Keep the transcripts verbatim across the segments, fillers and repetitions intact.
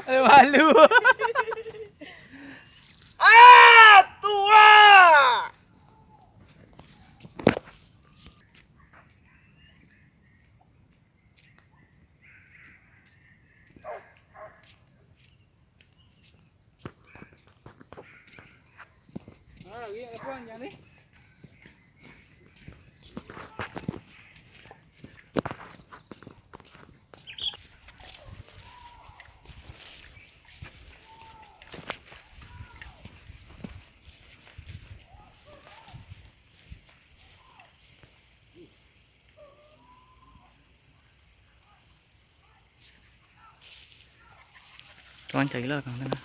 Aduh, malu. Ah, tua! Tuan carilah kang sana.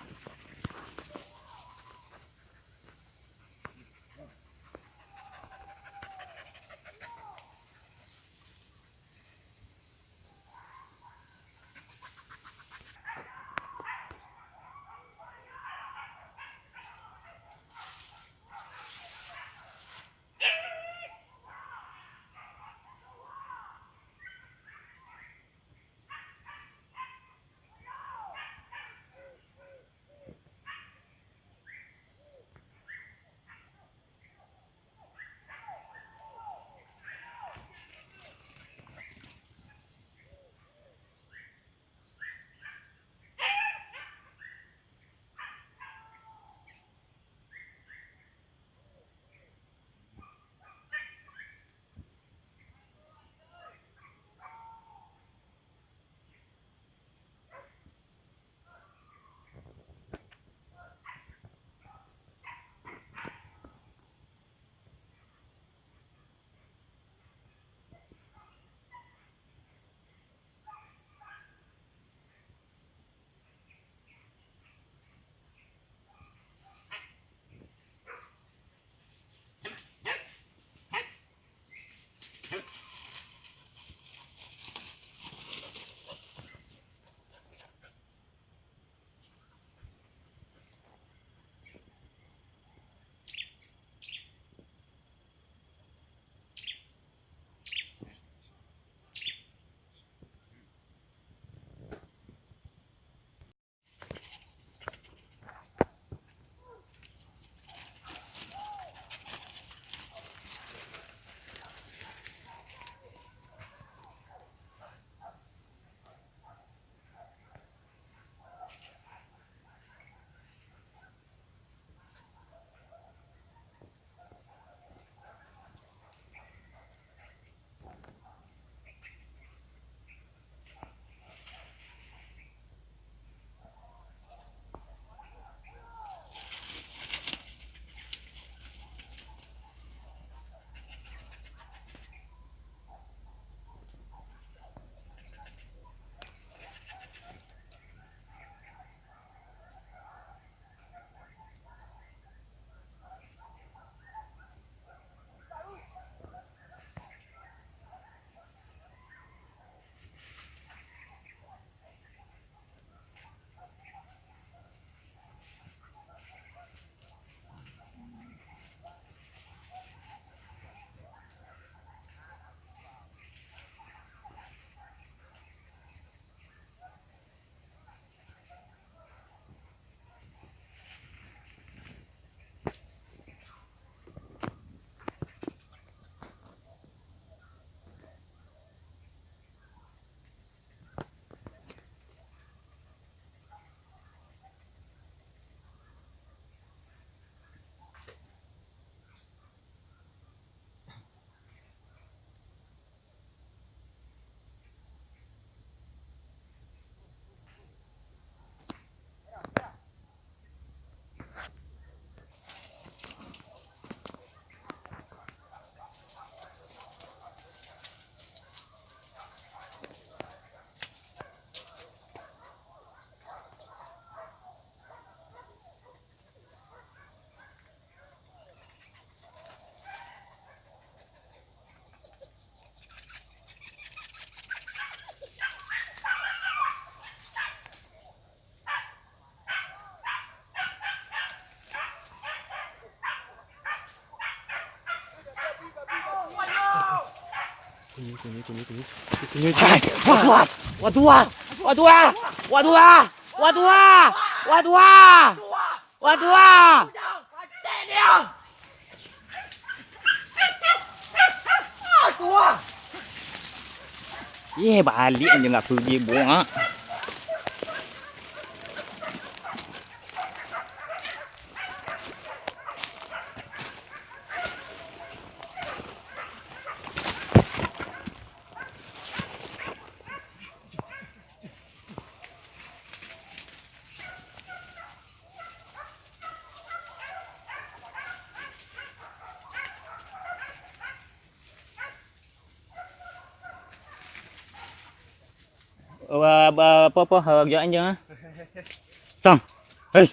Hai, waduh, ah! Waduh, ah! Waduh, ah! Waduh, ah! Waduh, ah! Waduh, ah! Waduh, ah! Yeh, baliak anjiang aku di buang, ah. Ba-, ba-, apo-apo, agiak anjiang, ah. Sang. Hei.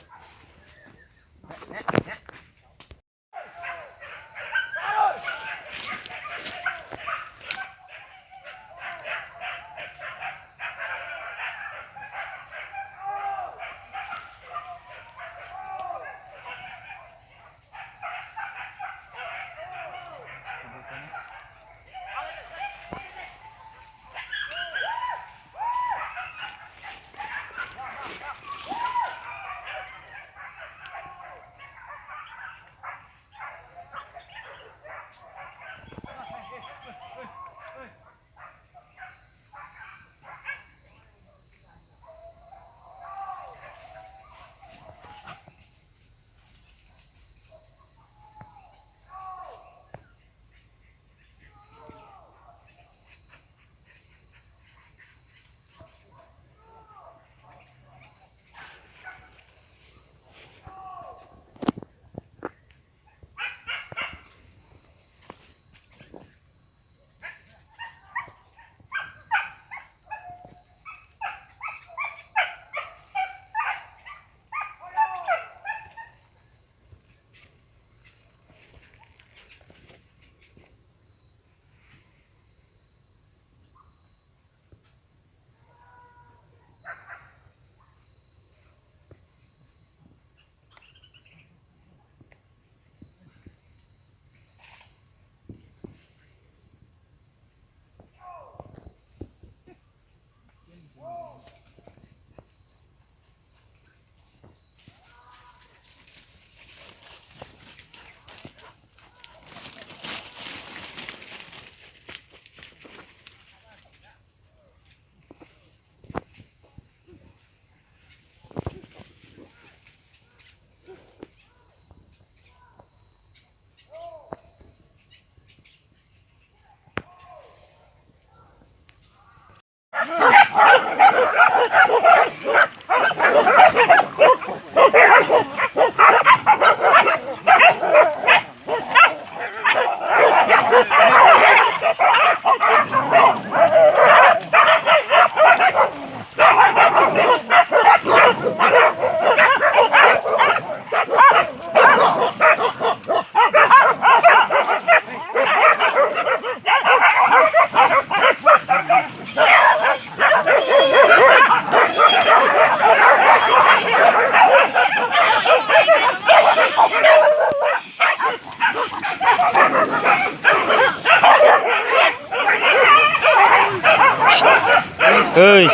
Hei.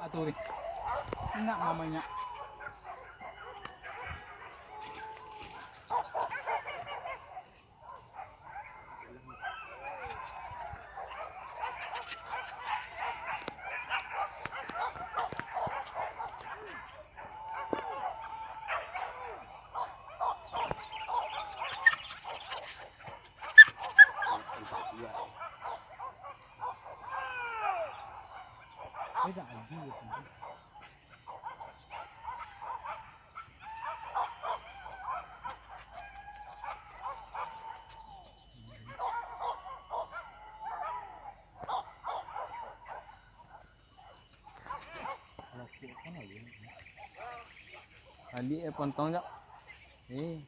Atu ni. Indak mamanya. Adik eh, pontong jak. Eh.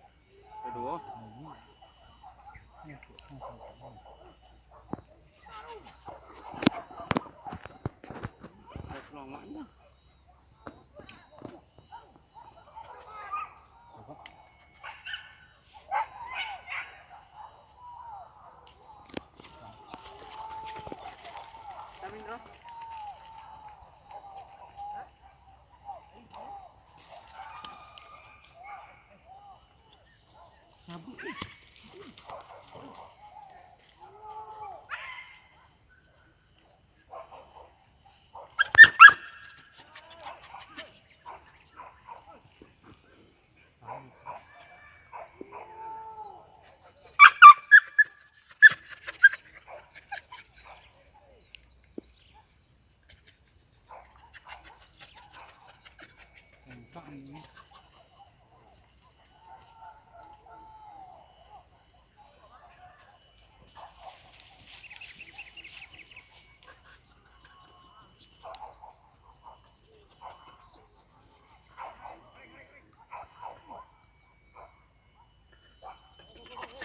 Kedua. Adik. Masuk, masuk.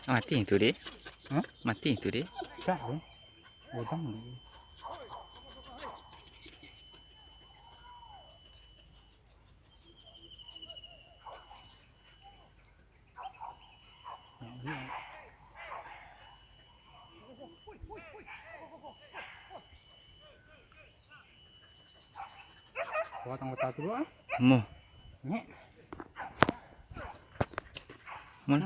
Mati tu, deh. Hah? Mati tu, deh. Tak, deh. Udang, deh. Kuat anggota tu, ah. Mo. Nek. Mana?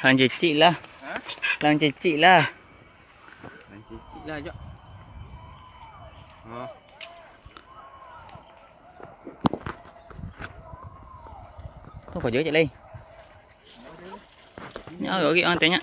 Lang cicik lah. Hah? Lang cicik lah. Lang cicik lah, Jok. Oh. Oh, kau jauh cik lai. Nya, agak-agak orang tanya.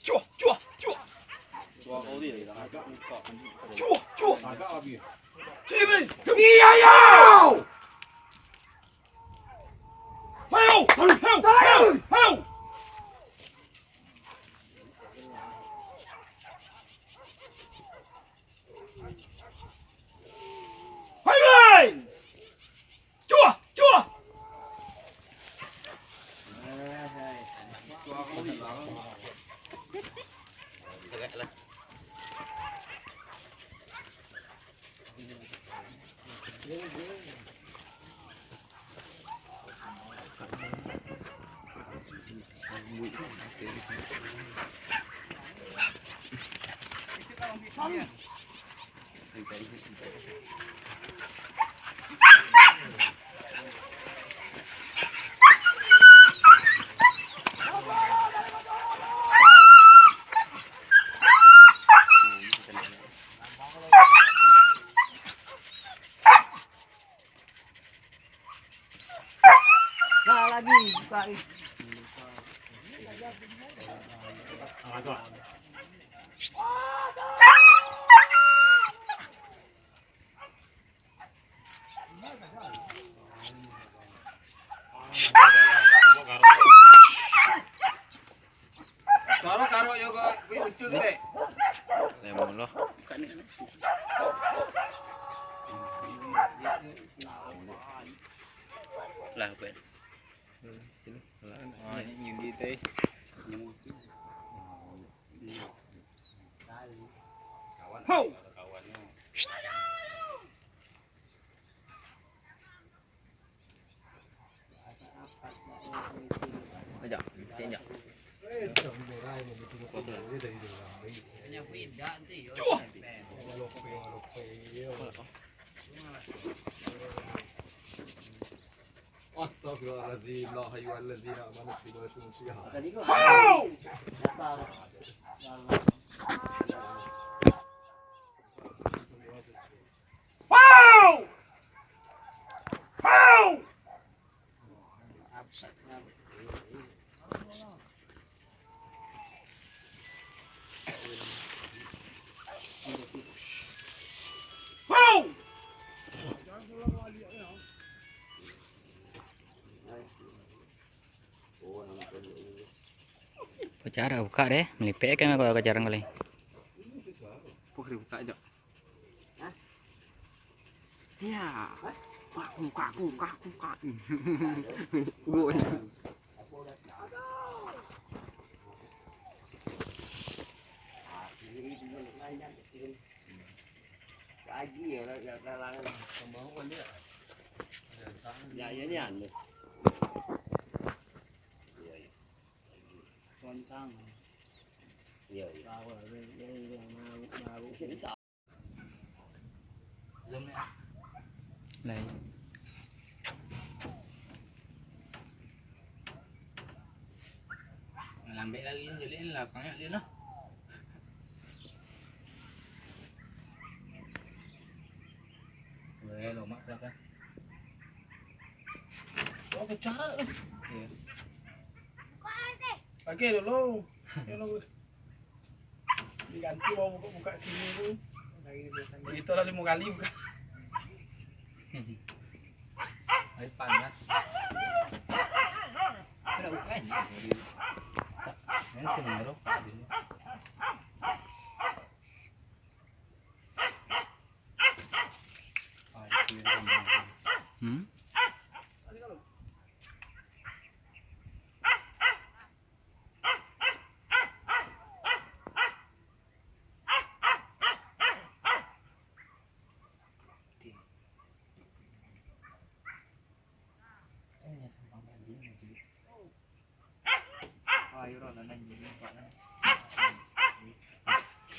Cuah, cuah, cuah. Cuah, cuah. Iyo, iyo. Hayo, hayo, hayo, hayo. Hai, hai! Cuah, cuah! Nah, lagi buka, ih. Suaro karok yo ko, ko muncul tu, dek. Lemon loh. Lah, Ben. Ah, ni nyugi teh. Ho! Ajak, cek ajak. Cuah! Astagfirullahaladzim, la ayyuhalladzina amanu ittaqullah. Tadi kok. Wow! Wow! Wow! Wow! Kok cara buka deh, melipek kan kok jarang kali. Puh, dibuka aja. Iya. Buka, buka, buka, buka. Woi. Lagi ya, lah, lah, lah, lah. Ya, ya, ni anu. Iya, iya. Kontang. Iya, iya. Bawah, iya, iya, iya, bawah, bawah. Zoom ya. Lai. Lambek lagi, jadi lapangnya dia lah. Boleh, lomak silakan. Oh, pecah. Iya. Oke, dulu. Ya, dulu. Diganti mau buka-buka sini tu. Itu lah lima kali buka. Ai, panas. Kada buka ini. Ini sini, bro. Ai, sini. Hmm?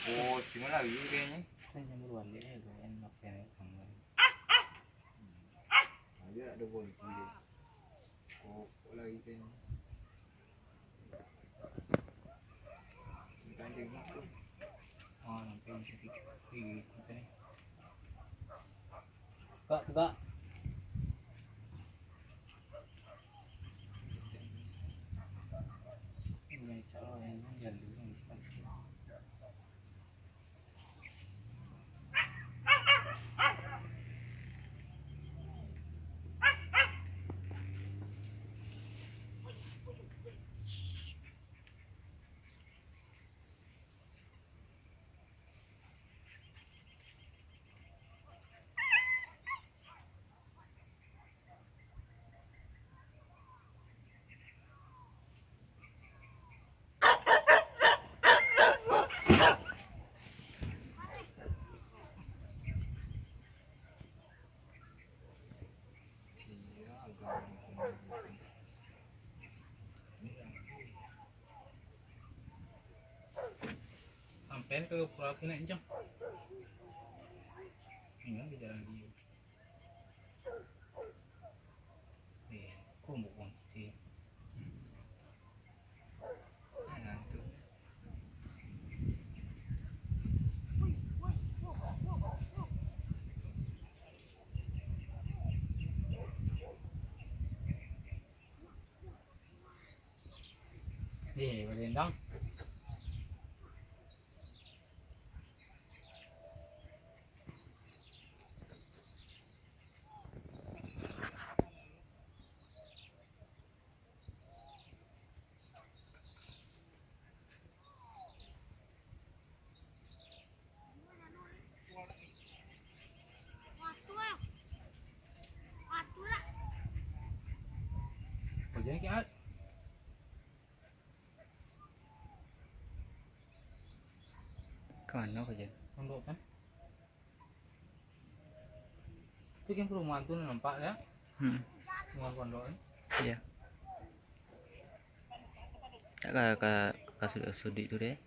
Oh, cuma lagi kayaknya. Kan jam dua balik ya, lumayan makan ya, sama. Aja ada bonti dia. Kok lagi kayaknya. Ikan jenguk tu. Oh, nanti bisa di-, di-, apa ni? Kak, kak. Ini cara yang jalan. Sampai ke pura tu nak jam. Tinggal di jalan dia. Eh, kumbuk pun. Eh, balendang. Kau jangan kiat. Ka mano kau jan? Pondok kan? Tu kan perumahan tu nampak ya? Hmm. Rumah pondok kan? Iya. Tak ka, ka, ka sudik-sudik tu deh.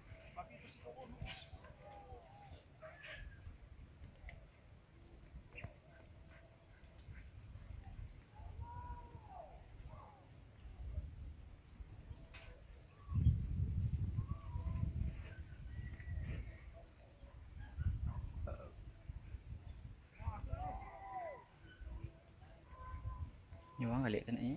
Nyo manggalek kan, eh?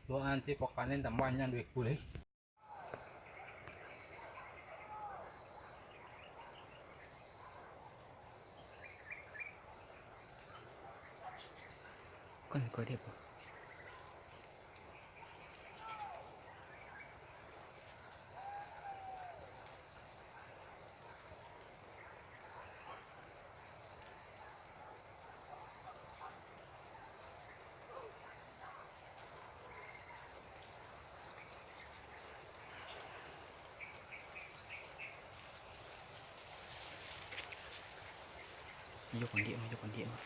Tuan nanti pakanan tambah nyan duit pulih. Kan kau dia apa? Iyo, kondiak mah, iyo, kondiak mah.